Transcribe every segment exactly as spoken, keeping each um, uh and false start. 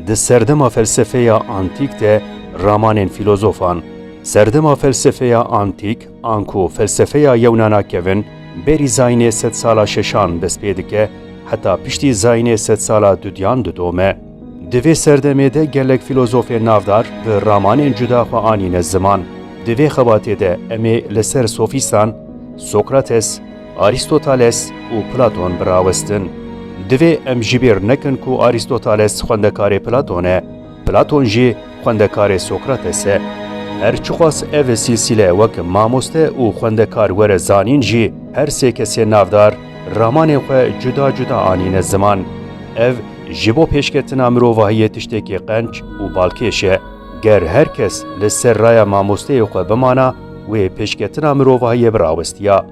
Di serdema felsefeya antîk de ramanên fîlozofan. Serdema felsefeya antîk, anku felsefeya Yewnana kevin, berî zayînê sedsala şeşan dest pê dike, heta piştî zayînê sedsala dudiyan didome. Di vê serdemê de gelek fîlozofên navdar bi ramanên cuda xwe anîne ziman. Di vê xebatê de em ê li ser sofîstan, Sokrates, Arîstoteles û Platon birawestin. Divê em ji bîr nekin ku Arîstoteles xwendekarê Platon e, Platon jî xwendekarê Sokrates e. Her çiqas ev silsîle wek mamoste û xwendekar were zanîn jî, her sê kesên navdar ramanên xwe cuda cuda anîne ziman. Ev ji bo pêşketina mirovahiyê tiştekî qenc û balkêş e. Ger her kes li ser raya mamosteyê xwe bimana, wê pêşketina mirovahiyê birawestiya.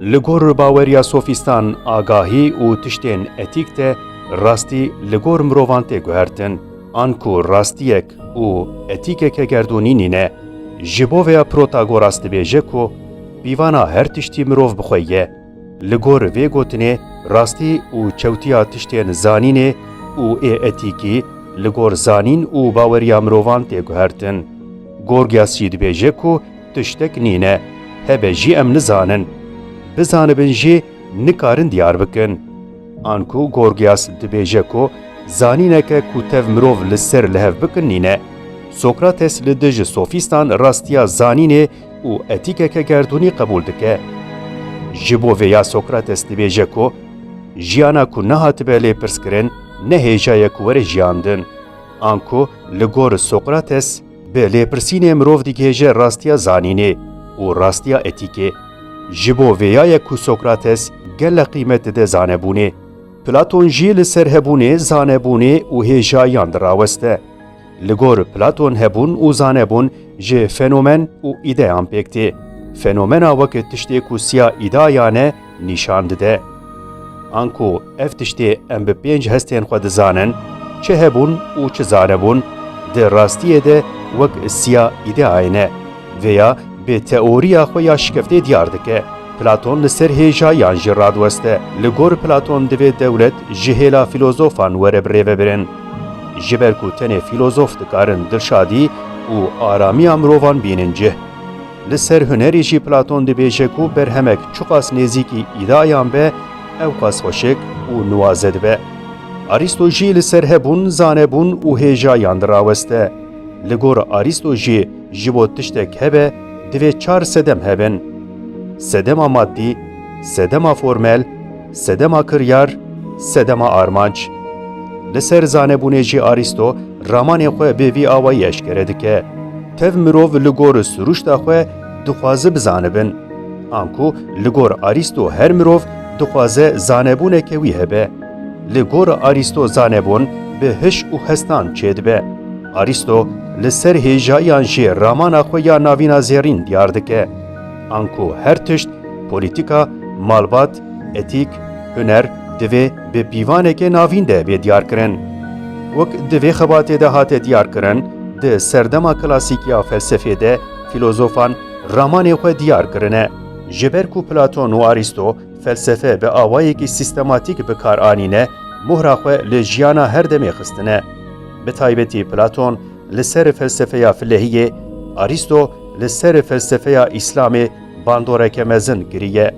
Li gor baweriya sofîstan, agahî û tiştên etîk de rastî li gor mirovan tê guhertin. Anku rastiyek û etîkeke gerdûnî nîne. Ji bo vêya Protagoras dibêje ku pîvana her tiştî mirov bi xwe ye. Li gor vê gotinê, rastî û çewtiya tiştên zanînê û ê etîkî li gor zanîn û baweriya mirovan tê guhertin. Gorgias jî dibêje ku tiştek nîne, hebe jî em nizanin. Bizanibin jî nikarin diyar bikin. Anku Gorgias dibêje ku zanîneke ku tev mirov li ser li hev bikin nîne. Sokrates li dij sofîstan rastiya zanînê û etîkeke gerdûnî qebûl dike. Ji bo vêya Sokrates dibêje ku jiyana ku nehatibe lêpirskirin ne hêja ye ku were jiyandin. Anku li gor Sokrates bi lêpirsînê mirov digihêje rastiya zanînê û rastiya etîkê. Ji bo vêya ye ku Sokrates gelek qîmet dide zanebûnê. Platon jî li ser hebûnê, zanebûnê û hêjayan diraweste. Li gor Platon hebûn û zanebûn ji fenomen û îdeyan pêk tê. Fenomena weke tiştê ku siya îdeayan e nîşan dide. Anku ev tiştê em bi pênc hestên xwe dizanin, çi hebûn û çi zanebûn, di rastiyê de wek siya îdeayê ne. Vêya bi teoriya xwe ya şikeftê diyar dike. Platon li ser hêjayan jî radiweste. Li gor Platon divê dewlet ji hêla fîlozofan were birêvebirin. Ji ber ku tenê fîlozof dikarin dilşadî û aramiya mirovan bînin cih. Li ser hunerî jî Platon dibêje ku berhemek çiqas nêzîkî îdeayan be, ewqas xweşik û nuwaze dibe. Arîsto jî li ser hebûn, zanebûn û hêjayan diraweste. Li gor Arîsto jî ji bo tiştek hebe, divê çar sedem hebin. Sedema maddî, sedema formel, sedema kiryar, sedema armanc. Li ser zanebûnê jî Arîsto ramanê xwe bi vî awayî eşkere dike. Tev mirov li gor siruşta xwe dixwaze bizanibin. Anku li gor Arîsto her mirov dixwaze zanebûneke wî hebe. Li gor Arîsto zanebûn bi hiş û hestan çêdibe. Arîsto li ser hêjayan jî ramana xwe ya navîna zêrîn diyar dike. Anku her tişt, polîtîka, malbat, etîk, huner, divê bi pîvaneke navîn de bê diyarkirin. Wek di vê xebatê de hate diyarkirin, di serdema klasîk ya felsefê de fîlozofan ramanê xwe diyar kirine. Ji ber ku Platon û Arîsto felsefe bi awayekî sîstematîk bi kar anîne, mohra xwe li jiyana her demê xistine. Bi taybetî Platon li ser felsefeya filehiyê, Arîsto li ser felsefeya Îslamê bandoreke mezin kiriye.